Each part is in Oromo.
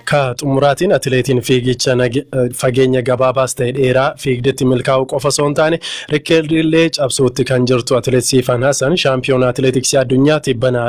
Ka xumuraatiin atileetiin fiigicha fageenya gabaabaas ta'e dheeraa fiigdetti milkaa'uu qofa osoo hin taane rikkeellee cabsuutti kan jirtu atileet Siifan Hasan shaampiyoona atileetiksii addunyaa tibbana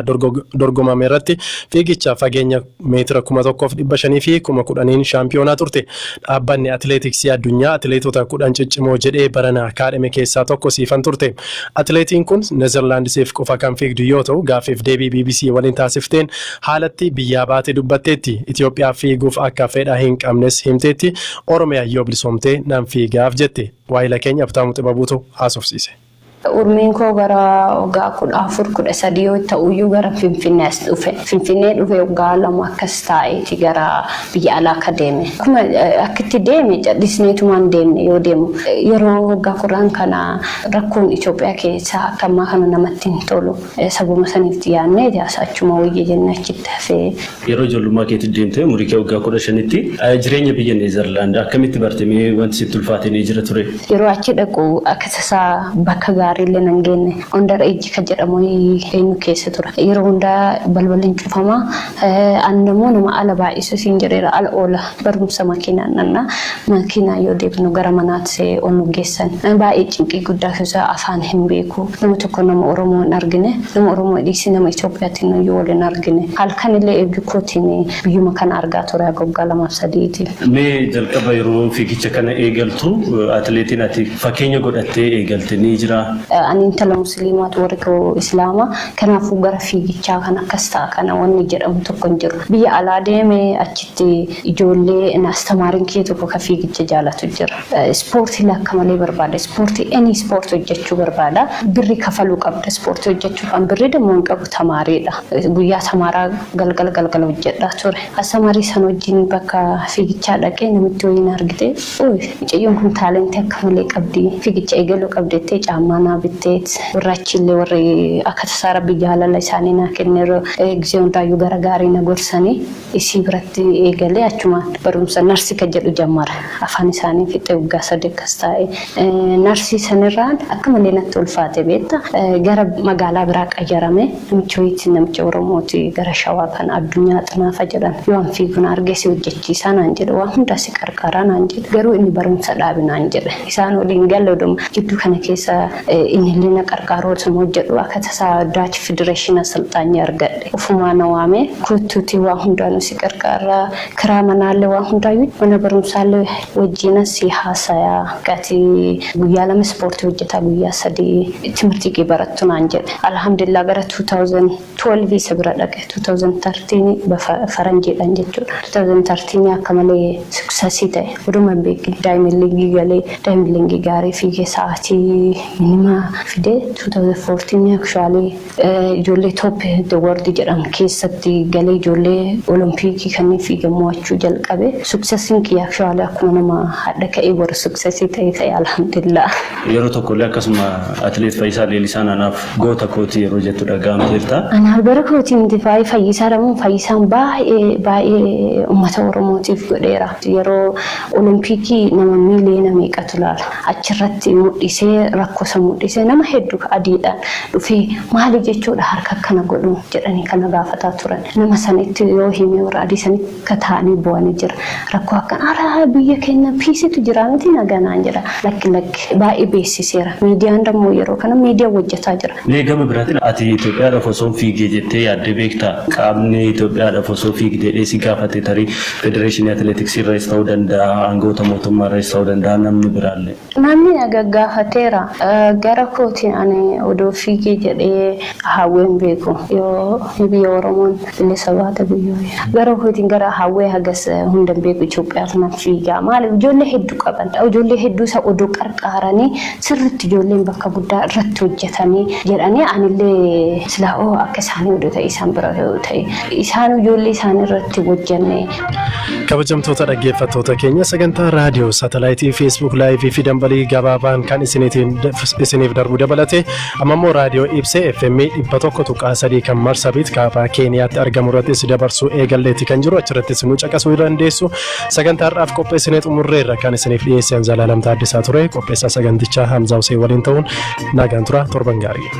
dorgomame irratti fiigicha fageenya meetira 1500 fi 10,000n shaampiyoonaa turte. Dhaabbanni atileetiksii addunyaa atileetota 10 ciccimoo jedhee barana kaadhime keessaa tokko Siifan turte. Atileetiin kun Nezerlaandisiif qofa kan fiigdu yoo ta'u, gaaffiif deebii BBC waliin taasifteen haalatti biyyaa baate dubbatteetti. Itoophiyaaf fiiguuf akka fedha hin qabnes himteetti. Oromiyaa yoo bilisoomte nan fiigaaf jette. Waayila keenya Abtaamuu Xibabuutu haasofsiise. Umriin koo gara waggaa 14, 13 yoo ta'uyyuu gara Finfinnee as dhufe. Finfinnee dhufe, waggaa 2 akkas taa'eeti gara biyya alaa akka deeme. Akkuma akkitti deeme callisneetumaan deemne. Yoo deemu yeroo waggaa 10 kana rakkoon Itoophiyaa keessaa akka ammaa kana namatti hin tolu. Sabuma saniif yaadnee achuma wayya jennee achitti hafee. Yeroo ijoollummaa keetti deemtee umurii kee waggaa 15tti jireenya biyya Neezerlaand akkamitti barte? Mee wanti sitti ulfaate ni jira ture? Yeroo achi dhaqu akka tasaa bakka gaariillee nan geenne. Under age kan jedhamu eenyu keessa ture. Yeroo hundaa balballi hin cufamaa. Ani immoo nama ala baay'isu siin jedheera, ala oola. Barumsa makiinaan dhannaa. Makiinaa yoo deebinu gara manaatti ol nu geessan. Baay'ee cinqii guddaa keessa, afaan hin beeku. Nama tokko, nama Oromoo hin argine. Nama Oromoo dhiisii nama Itoophiyaatiin iyyuu wal hin argine. Halkan illee eeguu kootiin biyyuma kana argaa ture haga waggaa lamaaf sadiiti. Mee jalqaba yeroo fiigicha kana eegaltu atileetiin ati fakkeenya godhattee eegalte ni jira? Ani intala musliimaatu, warri koo islaama. Kanaafuu gara fiigichaa kan akkas ta'a kana wanni jedhamu tokko hin jiru. Biyya alaa deeme, achitti ijoollee astamaariin kiyya tokko kan fiigicha jaalatu jira. Ispoortii akka malee barbaada. Ispoortii, any ispoortii hojjechuu barbaada. Birri kafaluu qabda ispoortii hojjechuuf. An birri dammoo hin qabu, tamaariidha. Guyyaa tamaaraa galgala galgala hojjedhaa ture. Astamaarii sana wajjin bakka fiigichaa dhaqee namitti wayiin argite. "Uy, mucayyoon kun talentii akka malee qabdi. Fiigicha eegaluu qabdettee caammaa naa bitteet." Warra achiillee, warri akka tasaa rabbi jaalala isaanii naa kenneeroo gisee hundaayyuu gara gaarii na gorsanii isii biratti eegalee achumaan barumsa narsii kan jedhu jammara. Afaan isaanii fixee waggaa 3 akkas taa'e. Narsii sanirraan akka malee natti ulfaate, beekta. Gara magaalaa biraa qayyarame. Namicha wayiitti, namicha Oromooti, gara Shawaa kan Addunyaa Xinaafa jedhan. Yoo an fiigu na argee si hojjechiisaa naan jedhe, waan hundaa si qarqaaraa naan jedhe. Garuu inni barumsa dhaabi naan jedhe. Isaan waliin galle. Oduma jidduu kana keessa inni illee na qarqaaru osuma hojjedhu akka tasaa Dutch Federation asalxaanyii argadhe. Ofumaa na waame, "Kottuutii waa hundaanuu si qarqaaraa, kiraa manaallee, waa hundaayyuu, mana barumsaallee wajjinas si haasayaa. Ati guyyaa 2 ispoortii hojjetaa, guyyaa 3 timirtii kee barattu" naan jedhe. Alhamdulillah, gara 2012 isa bira dhaqe. 2013 faranjiidhaan jechuudha. 2013 akka malee successii ta'e. Oduma hin beekin Diamond League galee, Diamond League gaarii fiigee sa'aatii minimaa fidee 2014 actually ijoollee top the world jedhamu keessatti galee, ijoollee olompikii kanneen fiigan mo'achuu jalqabe. Successiin kiyya actually akkuma nama hadha ka'ee warra successii ta'e ta'e, alhamdulillah. Yeroo tokkollee akkasuma atileet Fayyisaa Leellisaan anaaf goota kooti yeroo jettu dhaga'amteerta. Anaaf gara kootiin miti, baay'ee Fayyisaa dhamuun, Fayyisaan baay'ee baay'ee uummata Oromootiif godheera. Yeroo olompikii nama miiliyoona meeqatu ilaala. Achirratti mul'isee, rakkoo mul'isee, nama hedduu adiidhaan dhufee maali jechuudha harka akkana godhu jedhanii kana gaafataa turan. Nama sanitti yoo hime warra adii sanitti akka ta'anii bu'anii jira. Rakkoo akkana alaa biyya keenya peaceitu jira miti, naganaan jira. Lakki, lakki, baay'ee beeksiseera. Miidiyaan dammoo yeroo kana miidiyaan hojjetaa jira. Mee gama biraatiin ati Itoophiyaadhaaf osoo fiigee jettee yaaddee beektaa? Qaamni Itoophiyaadhaaf osoo fiigdee si gaafate, tarii federeeshinii atileetiksii irraas ta'uu danda'a, aangawoota mootummaa irraas ta'uu danda'a, namni biraallee. Namni na gaggaafateera. Gara kootiin ani odoo fiigee jedhee hawween beeku. Yoo biyya Oromoon bilisa baate biyya. Gara kootiin gara hawwee hagas hunda hin beeku, Itoophiyaaf nan fiigaa. Maaliif, ijoollee hedduu qaban. Ijoollee hedduu isa odoo qarqaaranii sirriitti ijoolleen bakka guddaa irratti hojjetanii jedhanii, anillee silaa oo akka isaanii odoo ta'e, isaan bira yoo ta'e, isaan ijoollee isaanii irratti hojjenne. Kabajamtoota dhaggeeffattoota keenya, sagantaa raadiyoo, saatalaayitii, Facebook Live fi dambalii gabaabaan kan isiniif darbu dabalate, amma immoo raadiyoo Ibsee FM 101.3 kan Marsabit kaabaa Keeniyaatti argamu irrattis dabarsuu eegalleetti kan jiru, achirrattis nu caqasuu dandeessu. Sagantaa har'aaf qopheessinee xumurreerra. Kan isiniif dhiyeessan Zalaalam Taaddasaa ture. Qopheessaa sagantichaa Hamzaa Hussein waliin ta'uun nagaan tura, torban gaarii.